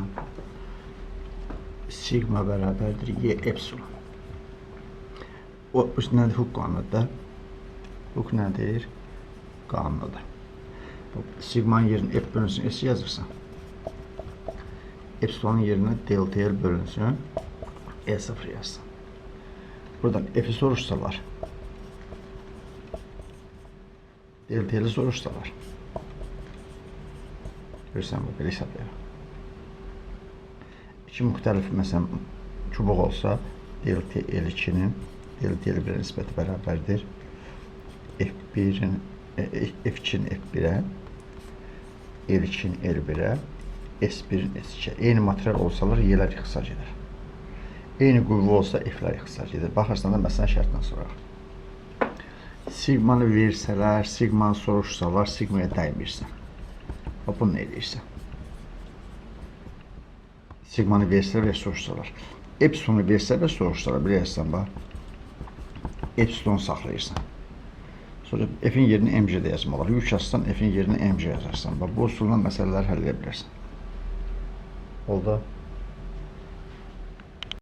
buradan. Sigma bərabərdir Y epsilon. O, bu nədir? Hooke qanunudur. Hooke nədir? Qanunudur. Sigmanın yerinə F bölünsün S yazırsan. Epsilonun yerinə delta L bölünsün E0 yazsan. Buradan F'i soruşsalar, delta L'i soruşsalar. Görürsən, bu belə hesablayıram. İki müxtəlif, məsələn, çubuq olsa, delta L2-nin delta L1-ə nisbəti bərabərdir. F1-in, F2-nin F1-ə, L2-nin L1-ə, S1-in S2-ə. Eyni material olsalar, Y-lər ixtisar gedir. Eyni qüvvə olsa, F-lər ixtisar gedir. Baxırsan da, məsələn, şərtlə soraq. Sigmanı versələr, sigmanı soruşsalar, sigmaya dəymirsən. Bax, bunu nə eləyirsən? Sigmanı versələr və soruşsalar. Epsilonu versələr və soruşsalar, bilirsən, bax. Epsilon saxlayırsan. Sonra F-in yerinə MG də yazmaq olar. Yük yazsan, F-in yerinə MG yazarsan. Bax, bu usulla məsələləri həll edə bilərsən. Oldu.